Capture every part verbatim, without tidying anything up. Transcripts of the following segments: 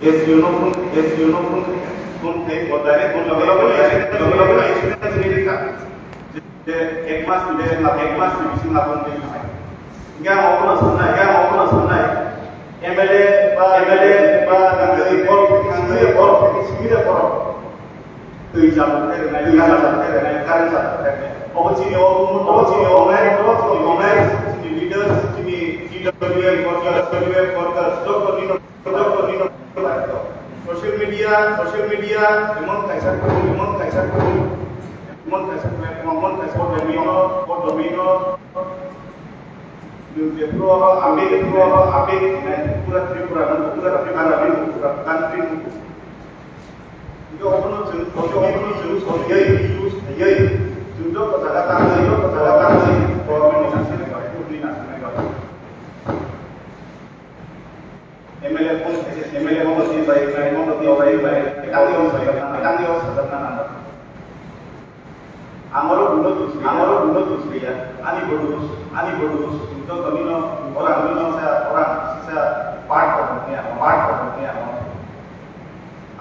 S D O no phone, S D O no phone, phone khe bo direct, bo loge loge, loge loge, loge loge, je ek mas ni bisingo, ek mas ni bisingo phone khe khamai. Hingke ang obono sanai, hingke ang obono sanai, M L A ba, M L A ba, nang report, nang report, simi report. Twi chapuk khe rwnai, twi chapuk khe rwnai, current chapuk khe rwnai. Obo chini, obo chini, obo nai, obo chini, obo nai, chini leaders, chini T W F workers, T W F workers, joto nino, joto nino. Social media, social media, emon kaisa tool, emon kaisa tool, emon kaisa platform, emon kaisa domino, o domino. Nwng jephuru oro ambil, jephuru oro ambil, pura Tripura, pura Tripura, pura country. Hingke obono chwng, obono chwng soriwi, use khaiwi, chwng joto jaga tangwi, joto jaga tangwi, government ni nasinai bai, public ni nasinai bai. M L A phone khaise, M L A phone khaise bai, bai, phone khaise bai, bai, tangwi o sajak nang, tangwi o sajak nang. Ang oro buno dus, ang oro buno dus ya, ani bo dus, ani bo dus, chwng joto nino, orang nino sa, orang sa, part of me, part of me.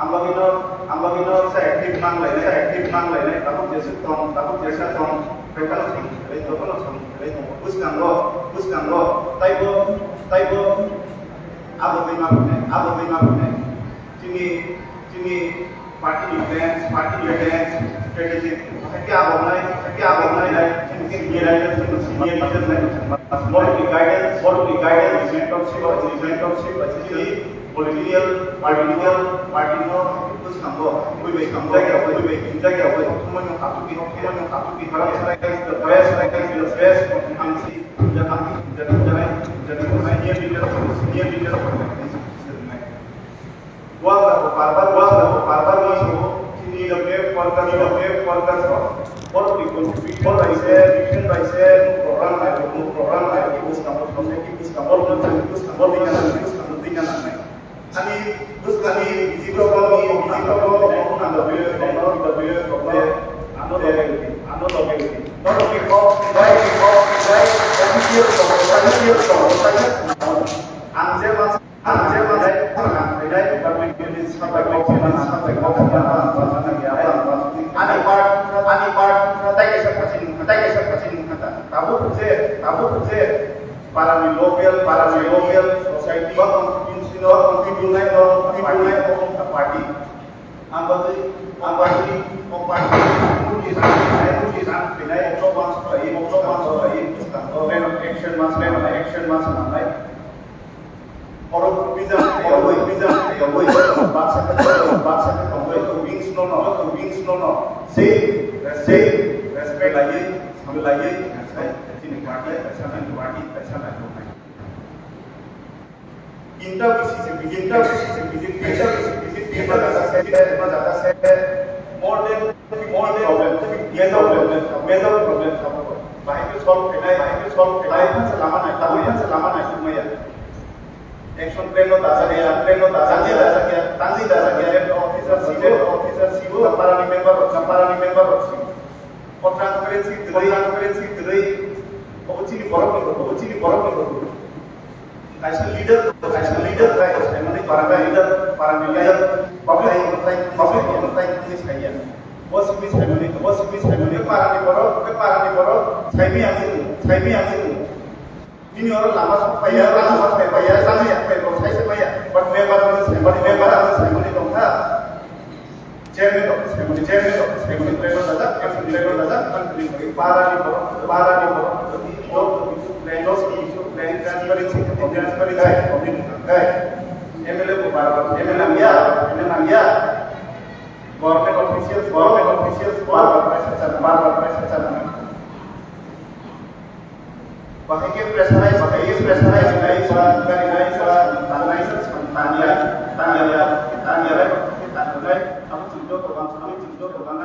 Ang bagwino, ang bagwino sa active nang lainai, sa active nang lainai, tabuk jesuk tong, tabuk jesa tong, pekano tong, jotono tong, bwskango, bwskango, taibo, taibo, abo bai ma phunai, abo bai ma phunai. Chini, chini party ni plans, party ni plans, strategy, hakhe abo nai, hakhe abo nai, nai, chini senior leader, chini senior leader nai, boro ni guidance, boro ni guidance, mentorship, mentorship, chini Political, political party no bwskango, bui bai hinjak ya, bui bai hinjak ya, bui somoy no katuki, somoy no katuki, bara serai, bara serai, bara serai, ang si, hinjak ang si, hinjak hinjak hinjak hinjak senior leader, senior leader. Wala ko barbar, wala ko barbar ni so, chini lo ke worker, lo ke worker so. Boro ni contribution bai se, contribution bai se, program bai, program bai, bwskango, bwskango, bwskango, bwskango, bwskango, bwskango, bwskango. Ani bwskani bithi rok ni bithi rok ni nang W F no W F no W F no ano de ano de no de ko bai ko bai official ko official ko ang je mas ang je mas ang je department ni sabai ko sabai ko ani part ani part tai ke sa pachin tai ke sa pachin kata tabu je tabu je Parani local, parani local society, ba constituency no, constituency no, constituency no, party. Ang bagwi, ang bagwi, o party, muli rang, muli rang, pinai, okto mas pai, okto mas pai, plan of action mas, plan of action mas nanai. Oro bisa, oro bisa, oro bisa, baksa, baksa, wings no, no, wings no, no. Say, say, respect lagi, sambil lagi, respect. Ini party, respect, party, respect. Inta bisi se bijik, inta bisi se bijik, inta bisi se bijik, inta bisi se bijik, inta bisi se bijik, more than, more than problem, major problem, major problem. Bahai ke solve khainai, bahai ke solve khainai, bahai ke solve khainai, bahai ke solve khainai. Action plan no dajak ya, plan no dajak ya, dajak ya, tangwi dajak ya, officer sibo, officer sibo, parani member rok, parani member rok sibo. O transparency kwrwi, transparency kwrwi, obo chini borok ni, obo chini borok ni. Kaisa leader, kaisa leader bai, saimani para leader, para leader, public ni tai, public ni tai ni saiya. Bo simi saimani, bo simi saimani, para ni borok, para ni borok, saimi ang, saimi ang. Nini oro lama sok paiya, lama sok paiya, lama sok paiya, bo sai se paiya. But member ni sai, but member ni sai mani tongkha. Chairman of the ceremony, chairman of the ceremony, chairman of the ceremony, chairman of the ceremony, para ni borok, para ni borok, joto kisu plan, joto kisu plan, transparency, transparency, M L A ko bar bar, M L A nangya, M L A nangya. Government officials, government officials, bar bar pressure, bar bar pressure. Bahai khe pressurize, bahai khe pressurize khlai ba, gari nai ba, tangnai, tangya, tangya, tangya, tangya, abo chwng joto bang, abo chwng joto bang,